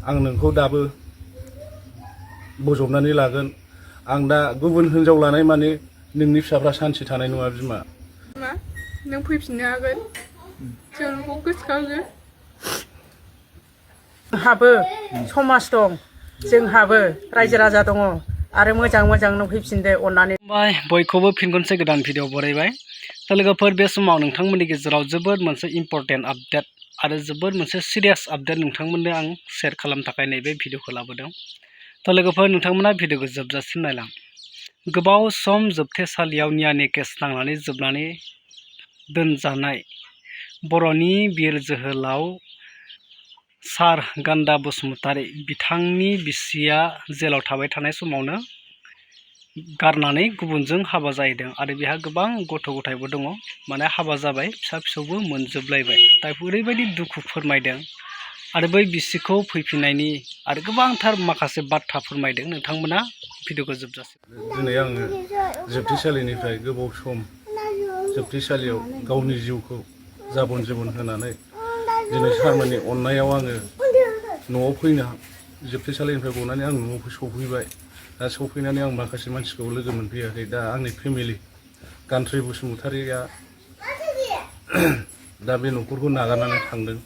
आं नोंखौ दाबो बजबनानै लागोन आं दा गुबुन हिनजाव लानाय माने नोंनि फिसाफ्रा सान्थि थानाय नङा बिमा मा नों फैफिननो हागोन जों नोंखौ गोसोखाङो जोंहाबो समाज दं जोंहाबो रायजो राजा दङ आरो मोजां मोजां नों फैफिनदो अननानै बयखौबो फिन खनसे गोदान भिडिअ बरायबाय दा लोगोफोर बे समाव नोंथांमोननि गेजेराव जोबोद मोनसे इम्पर्टेन्ट आपडेट आरो जोबोद मोनसे सिरियास आपडेट नोंथांमोननो आं शेयार खालामनो थाखाय नैबे भिडिअखौ लाबोदों दा लोगोफोर नोंथांमोना भिडिअखौ जोबजासिम नायलां गोबाव सम जोबथेसालियाव न्यायनि केस नांनानै जोबनानै दोनजानाय बर'नि बिर जोहोलाव सार गान्दा बसुमतारी बिथांनि बिसिया जेलाव थाबाय थानाय समावनो गारनानै गुबुनजों हाबा जाहैदों आरो बेहा गोबां गथ' गथायबो दङ माने हाबा जाबाय फिसा फिसौबो मोनजोबलायबाय दा ओरैबायदि दुखु फोरमायदों आरो बै बिसिखौ फैफिननायनि आरो गोबांथार माखासे बाथ्रा फोरमायदों नोंथांमोना भिडिअखौ जोबजासिम दिनै आङो जोबथेसालिनिफ्राय गोबाव सम जोबथेसालियाव गावनि जिउखौ जाबन जुबन होनानै दिनै सारमोननि अननायाव आङो न'आव फैनो जोबथेसालिनिफ्राय गनानै आं न'आव सफैबाय दा सफैनानै आं माखासे मानसिखौ लोगो मोनफैयाखै दा आंनि फेमिलि गान्थ्रि बसुमतारीया दा बे न'खरखौ नागारनानै थांदों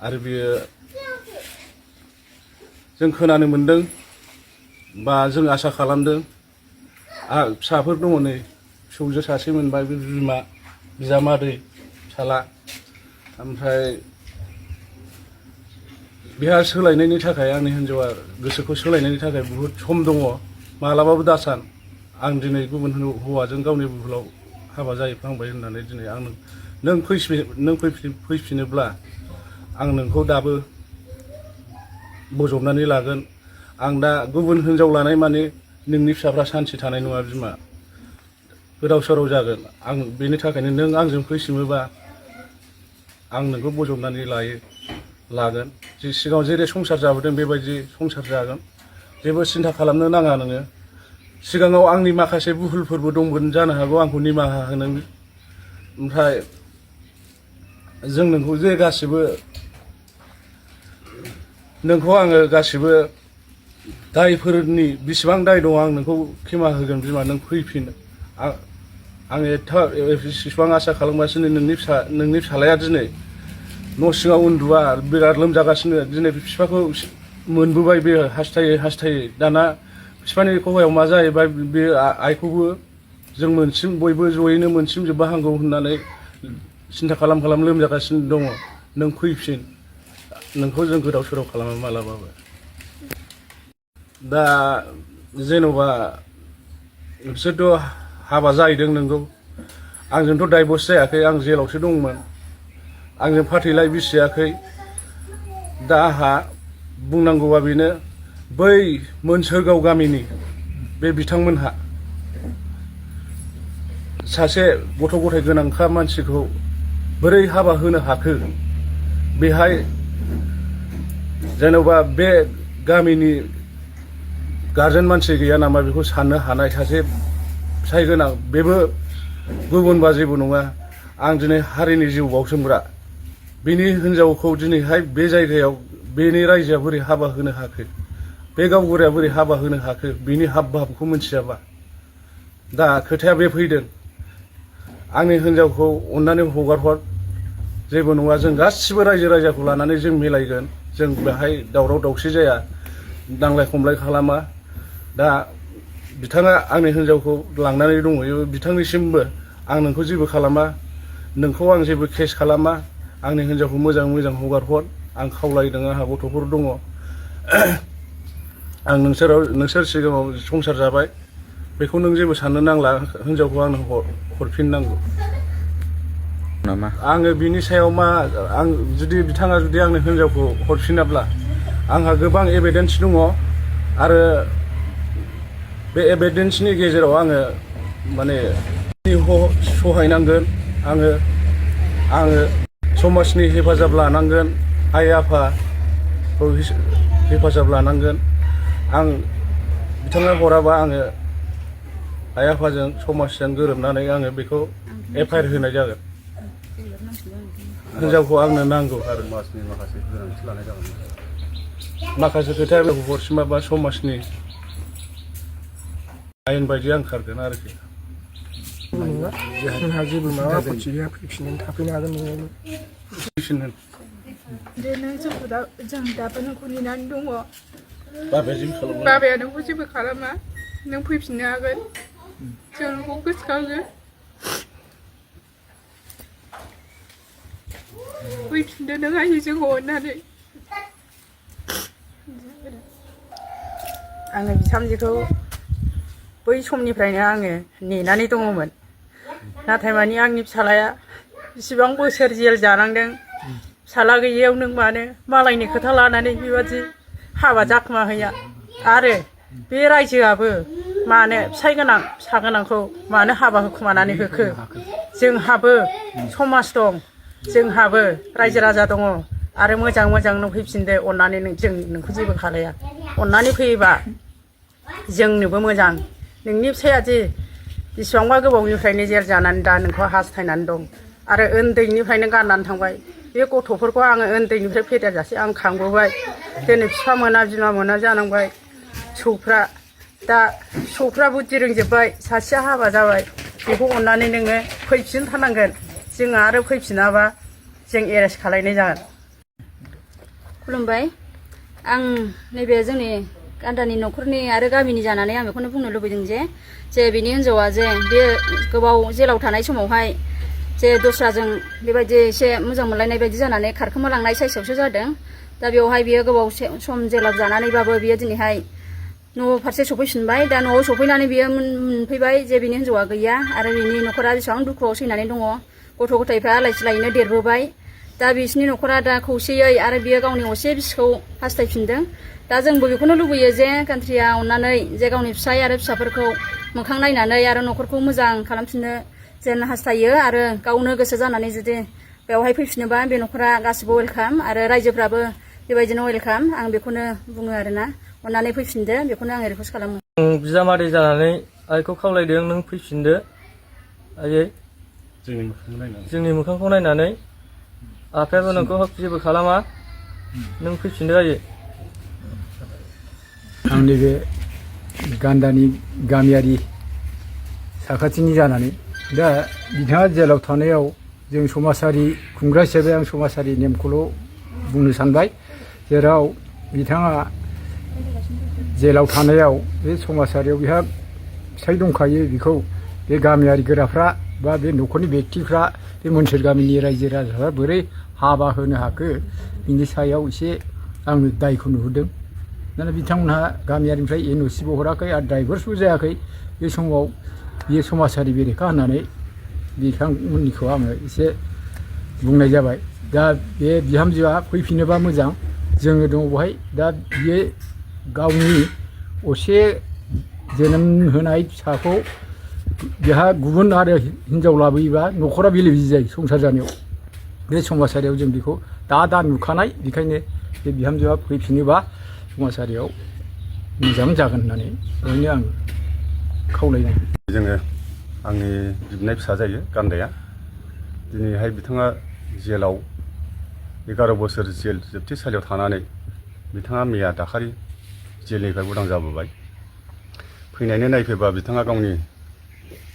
आरो बियो जों खोनानो मोनदों बा जों आसा खालामदों फिसाफोर दङ नै फिसौजो सासे मोनबाय बे बिमा बिजामादै फिसाला ओमफ्राय बेहा सोलायनायनि थाखाय आंनि हिन्जावा गोसोखौ सोलायनायनि थाखाय बुहुद सम दङ मालाबाबो दासान आं दिनै गुबुन हौवाजों गावनि बुहुलाव हाबा जाहैफ्लांबाय होननानै दिनै आं नों फैफिनोब्ला आं नोंखौ दाबो बजबनानै लागोन आं दा गुबुन हिनजाव लानाय माने नोंनि फिसाफ्रा सान्थि थानाय नङा बिमा गोदाव सोराव जागोन आं बेनि थाखायनो नों आंजों फैफिनोबा आं नोंखौ बजबनानै लागोन सिगाङाव जेरै संसार जाबोदों बेबायदि संसार जागोन जेबो सिन्था खालामनो नाङा नोङो सिगाङाव आंनि माखासे भुलफोरबो दंमोन जानो हागौ आंखौ निमाहा होनो ओमफ्राय जों नोंखौ जे गासिबो नोंखौ आङो गासिबो दायफोरनि बिसिबां दाय दं आं नोंखौ खेमा होगोन बिमा नों फैफिन आं एसेबां आसा खालामगासिनो नोंनि फिसालाया दिनै न' सिङाव उन्दुआ बिराद लोमजागासिनो दिनै बिफाखौ मोनबोबाय बे हास्थायै दाना बिफानि खहायाव मा जाहैबाय बे आइखौबो जों बयबो जयैनो मोनसिमजोबबा हामगौ होननानै सिन्था खालाम लोमजागासिनो दङ नों फैफिन नोंखौ जों गोदाव सोराव खालामा मालाबाबो दा जेन'बा बिसोरथ' हाबा जाहैदों नोंगौ आंजोंथ' डाइभर्स जायाखै आं जेलावसो दंमोन आंजों फाथैलाय बिसियाखै दा आंहा बुंनांगौआ बेनो बै मोनसोरगाव गामिनि बे बिथांमोनहा सासे गथ' गथाय गोनांखा मानसिखौ बोरै हाबा होनो हाखो बेहाय जेन'बा बे गामिनि गारजेन मानसि गैया नामा बेखौ साननो हानाय सासे फिसाय गोनां बेबो गुबुनबा जेबो नङा आं दिनै हारिनि जिउ बाउसोमग्रा बिनि हिनजावखौ दिनैहाय बे जायगायाव बेनि रायजोआ बोरै हाबा होनो हाखो बे गावबुराया बोरै हाबा होनो हाखो बिनि हाब भाबखौ मिथियाबा दा खोथाया बे फैदों आंनि हिनजावखौ अननानै हगारहर जेबो नङा जों गासिबो रायजो राजाखौ लानानै जों मिलायगोन जों बेहाय दावराव दावसि जाया नांलाय खमलाय खालामा दा बिथाङा आंनि हिनजावखौ लांनानै दंहैयो बिथांनिसिमबो आं नोंखौ जेबो खालामा नोंखौ आं जेबो केस खालामा आंनि हिनजावखौ मोजां हगारहर आं खावलायदों आंहा गथ'फोर दङ आं नोंसोर सिगाङाव संसार जाबाय बेखौ नों जेबो साननो नांला हिनजावखौ आंनो हरफिननांगौ नामा आङो बिनि सायाव मा आं बिथाङा जुदि आंनो हिनजावखौ हरफिनाब्ला आंहा गोबां एभिडेन्स दङ आरो बे एभिडेन्सनि गेजेराव आङो माने सहायनांगोन आङो समाजनि हेफाजाब लानांगोन आइ आफाखौ हेफाजाब लानांगोन आं बिथाङा हराबा आङो आइ आफाजों समाजजों गोरोबनानै आङो बेखौ एफआइआर होनाय जागोन हिनजावखौ आंनो नांगौ आरो समाजनि माखासे गोनांथि लानाय जागोन माखासे खोथाया बेखौ हरसिमाबा समाजनि आयेन बायदि आं खारगोन आरोखि जोंहा जेबो माबा आपत्ति गैया फैफिननानै थाफैनो हागोन न'आवनो फैफिननो दे नों जोंखौ दा जों दाबो नोंखौ नेनानै दङ बाबाया जेबो खालामा बाबाया नोंखौ जेबो खालामा नों फैफिननो हागोन जों नोंखौ गोसोखाङो फैफिनदो नों आयै जोंखौ अननानै आङो बिहामजोखौ बै समनिफ्रायनो आङो नेनानै दङमोन नाथाय मानि आंनि फिसालाया बेसेबां बोसोर जेल जानांदों फिसाला गैयैयाव नों मानो मालायनि खोथा लानानै बेबादि हाबा जाखोमा हैया आरो बे रायजोआबो मानो फिसाइ गोनां फिसा गोनांखौ मानो हाबा होखुमानानै होखो जोंहाबो समाज दं जोंहाबो रायजो राजा दङ आरो मोजां मोजां नों फैफिनदो अननानै जों नोंखौ जेबो खालाया अननानै फैयोबा जोंनोबो मोजां नोंनि फिसाया जे बेसेबांबा गोबावनिफ्रायनो जेल जानानै दा नोंखौ हास्थायनानै दं आरो उन्दैनिफ्रायनो गारनानै थांबाय बे गथ'फोरखौ आङो उन्दैनिफ्राय फेदेरजासे आं खांबोबाय दिनै बिफा मोना बिमा मोना जानांबाय फिसौफ्रा बुद्धि रोंजोब्बाय सासेया हाबा जाबाय बेखौ अननानै नोङो फैफिनथारनांगोन जोङो आरो फैफिनाबा जों एरेस्ट खालायनाय जागोन खुलुमबाय आं नैबे जोंनि गान्दानि न'खरनि आरो गामिनि जानानै आं बेखौनो बुंनो लुबैदों जे बिनि हिन्जावा जे बे गोबाव जेलाव थानाय समावहाय जे दस्राजों बेबायदि एसे मोजां मोनलायनाय बायदि जानानै खारखोमालांनाय साइसआवसो जादों दा बेवहाय बियो गोबाव सम जेलाव जानानैबाबो बियो दिनैहाय न' फारसे सफैफिनबाय दा न'आव सफैनानै बियो मोनफैबाय जे बिनि हिन्जावा गैया आरो बिनि न'खरा बेसेबां दुखुआव सैनानै दङ गथ' गथायफ्रा आलाय सिलायैनो देरबोबाय दा बिसिनि न'खरा दा खौसेयै आरो बियो गावनि असे बिसिखौ हास्थायफिनदों दा जोंबो बेखौनो लुबैयो जे कान्ट्रिया अननानै जे गावनि फिसाय आरो फिसाफोरखौ मोखां नायनानै आरो न'खरखौ मोजां खालामफिननो जेन हास्थायो आरो गावनो गोसो जानानै जुदि बेवहाय फैफिनोबा बे न'खरा गासिबो वेलकाम आरो रायजोफ्राबो बेबायदिनो वेलकाम आं बेखौनो बुङो आरोना अननानै फैफिनदो बेखौनो आं रिकुवेस्ट खालामो बिजामादै जानानै आइखौ खावलायदों नों फैफिनदो आयै जोंनि मोखांखौ नायनानै आफायाबो नोंखौ जेबो खालामा नों फैफिनदो आयै आंनि बे गान्दानि गामियारि साखाथिनि जानानै दा बिथाङा जेलाव थानायाव जों समाजारि खुंग्रा हिसाबै आं समाजारि नेमखौल' बुंनो सानबाय जेराव बिथाङा जेलाव थानायाव बे समाजारियाव बिहा फिसाय दंखायो बेखौ बे गामियारि गोराफ्रा बा बे न'खरनि बेक्तिफ्रा बे मोनसोर गामिनि रायजो राजाफ्रा बोरै हाबा होनो हाखो बिनि सायाव एसे आङो दायखौ नुहुरदों दाना बिथांमोनहा गामियारिनिफ्राय एनअसिबो हराखै आरो डाइभर्सबो जायाखै बे समाव बियो समाजारि बेरेखा होननानै बिथांमोननिखौ आङो एसे बुंनाय जाबाय दा बे बिहामजोआ फैफिनोबा मोजां जोङो दङ बेवहाय दा बियो गावनि असे जोनोम होनाय फिसाखौ बेहा गुबुन आरो हिन्जाव लाबोयोबा न'खरा बेले बेजे जायो संसार जानायाव बे समाजारियाव जों बेखौ दा नुखानाय बेखायनो बे बिहामजोआ फैफिनोबा समाजारियाव मोजां जागोन होननानै बेवहायनो आं खावलायनाय जोङो आंनि बिबनाय फिसा जायो गान्दाया दिनैहाय बिथाङा जेलाव 11 बोसोर जेल जोबथेसालियाव थानानै बिथाङा मैया दाखालि जेलनिफ्राय उदां जाबोबाय फैनायनि नायफैबा बिथाङा गावनि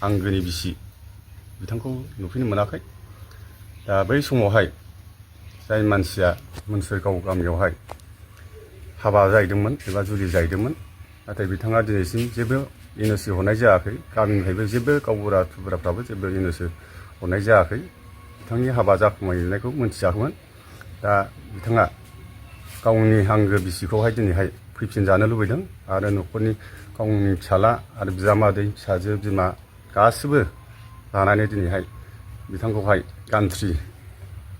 आंगोनि बिसि बिथांखौ नुफैनो मोनाखै दा बै समावहाय जाय मानसिया मोनसोरगाव गामियावहाय हाबा जाहैदोंमोन एबा जुलि जाहैदोंमोन नाथाय बिथाङा दिनैसिम जेबो एनअसि हरनाय जायाखै गामिनिफ्रायबो जेबो गावबुरा थुबुराफ्राबो जेबो एनअसि हरनाय जायाखै बिथांनि हाबा जाखुमाहैनायखौ मोनथियाखैमोन दा बिथाङा गावनि आंगो बिसिखौहाय दिनैहाय फैफिनजानो लुबैदों आरो न'खरनि गावनि फिसाला आरो बिजामादै फिसाजो बिमा गासिबो लानानै दिनैहाय बिथांखौहाय गान्थ्रि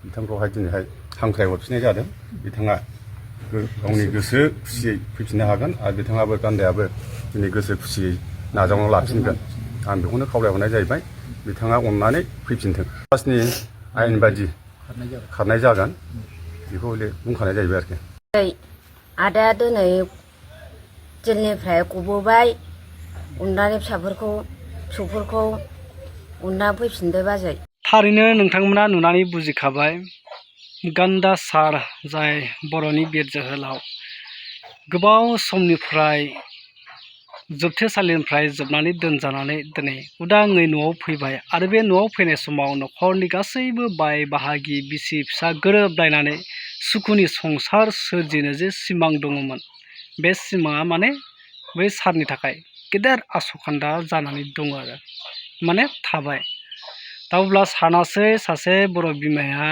बिथांखौहाय दिनैहाय हांख्रायहरफिननाय जादों बिथाङा गावनि गोसो खुसियै फैफिननो हागोन आरो बिथाङाबो गान्दायाबो दिनै गोसो खुसियै नाजावना लाफिनगोन आं बेखौनो खावलायहरनाय जाहैबाय बिथाङा अननानै फैफिनथों समाजनि आयेन बायदि खारनाय जागोन बेखौ बुंखानाय जाहैबाय आरोखि आदाया दिनै जेलनिफ्राय गबोबाय अननानै फिसौफोरखौ अनना फैफिनदो बाजै थारैनो नोंथांमोना नुनानै बुजिखाबाय गान्दा सार जाय बर'नि बिर जोहोलाव गोबाव समनिफ्राय जोबथेसालिनिफ्राय जोबनानै दोनजानानै दिनै उदाङै न'आव फैबाय आरो बे न'आव फैनाय समाव न'खरनि गासैबो बाय बाहागि बिसि फिसा गोरोबलायनानै सुखुनि संसार सोरजिनो जे सिमां दङमोन बे सिमाङा माने बै सारनि थाखाय गेदेर आसखान्दा जानानै दङ आरो माने थाबाय। दा अब्ला सानासै सासे बर' बिमाया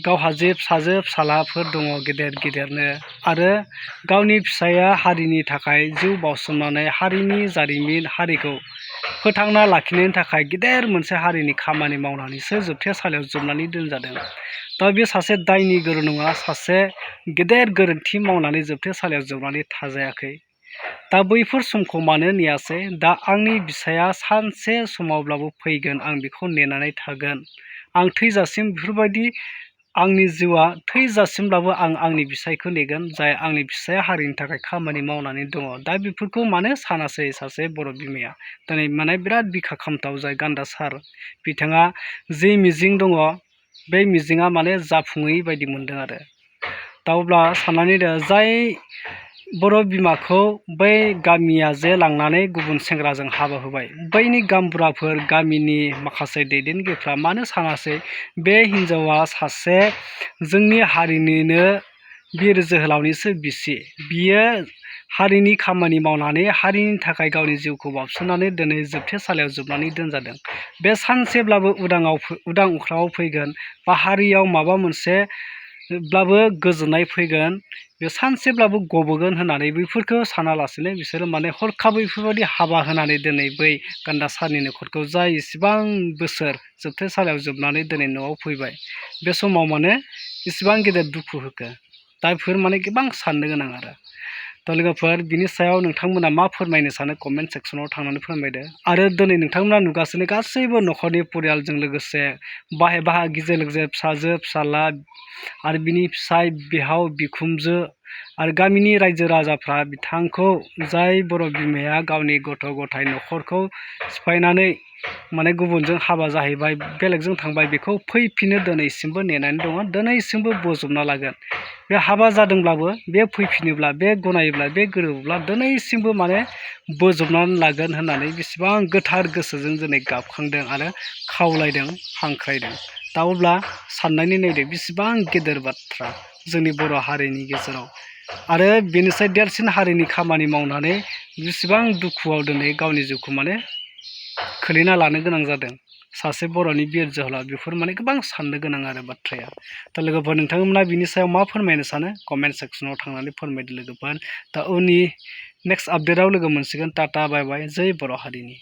गावहा जे फिसालाफोर दङ गेदेर गेदेरनो आरो गावनि फिसाया हारिनि थाखाय जिउ बाउसोमनानै हारिनि जारिमिन हारिखौ फोथांना लाखिनायनि थाखाय गेदेर मोनसे हारिनि खामानि मावनानैसो जोबथेसालियाव जोबनानै दोनजादों। दा बे सासे दायनिगिरि नङा, सासे गेदेर गोरोन्थि मावनानै जोबथेसालियाव जोबनानै थाजायाखै। दा बैफोर समखौ मानो नेयासै? दा आंनि फिसाया सानसे समावब्लाबो फैगोन, आं बेखौ नेनानै थागोन। आं थैजासिम बेफोरबायदि आंनि जिउआ थैजासिमब्लाबो आं आंनि फिसायखौ नेगोन जाय आंनि फिसाया हारिनि थाखाय खामानि मावनानै दङ। दा बेफोरखौ मानो सानासै सासे बर' बिमाया? दिनै माने बिराद बिखा खामथाव जाय गान्दा सार बिथाङा जि मिजिं दङ बे मिजिङा माने जाफुङै बायदि मोनदों आरो। दा अब्ला साननानै जाय बर' बिमाखौ बै गामिया जे लांनानै गुबुन सेंग्राजों हाबा होबाय, बैनि गामबुराफोर गामिनि माखासे दैदेनगिरिफ्रा मानो सानासै बे हिन्जावा सासे जोंनि हारिनिनो बिर जोहोलावनिसो बिसि, बियो हारिनि खामानि मावनानै हारिनि थाखाय गावनि जिउखौ बाउसोमनानै दिनै जोबथेसालियाव जोबनानै दोनजादों। बे सानसेब्लाबो उदां अख्राङाव फैगोन बा हारियाव माबा मोनसेब्लाबो गोजोननाय फैगोन, बे सानसेब्लाबो गबोगोन होननानै बैफोरखौ सानालासिनो बिसोरो माने हरखाबै बेफोरबायदि हाबा होनानै दिनै बै गान्दा सारनि न'खरखौ जाय इसिबां बोसोर जोबथेसालियाव जोबनानै दिनै न'आव फैबाय, बे समाव माने इसिबां गेदेर दुखु होखो। दा बेफोर माने गोबां साननो गोनां आरो। दा लोगोफोर बिनि सायाव नोंथांमोना मा फोरमायनो सानो कमेन्ट सेक्सनाव थांनानै फोरमायदो। आरो दिनै नोंथांमोना नुगासिनो गासैबो न'खरनि परियालजों लोगोसे बाहाय बाहागिजों लोगोसे फिसाजो फिसाला आरो बिनि फिसाय बिहाव बिखुनजो आरो गामिनि रायजो राजाफ्रा बिथांखौ जाय बर' बिमाया गावनि गथ' गथाय न'खरखौ सिफायनानै माने गुबुनजों हाबा जाहैबाय, बेलेगजों थांबाय, बेखौ फैफिनो दिनैसिमबो नेनानै दङ, दिनैसिमबो बोजबना लागोन। बे हाबा जादोंब्लाबो बे फैफिनोब्ला, बे गनायोब्ला, बे गोरोबोब्ला दिनैसिमबो माने बोजबनानै लागोन होननानै बेसेबां गोथार गोसोजों दिनै गाबखांदों आरो खावलायदों, हांख्रायदों। दा अब्ला साननानै नायदो बेसेबां गेदेर बाथ्रा जोंनि बर' हारिनि गेजेराव आरो बेनिफ्राय देरसिन हारिनि खामानि मावनानै बेसेबां दुखुआव दिनै गावनि जिउखौ माने खोलैना लानो गोनां जादों सासे बर'नि बिर जोहोलाव। बेफोर माने गोबां साननो गोनां आरो बाथ्राया। दा लोगोफोर नोंथांमोना बिनि सायाव मा फोरमायनो सानो कमेन्ट सेक्सनाव थांनानै फोरमायदो लोगोफोर। दा उननि नेक्स्ट आपडेटआव लोगो मोनसिगोन। टाटा बाय बाय, जै बर' हारिनि।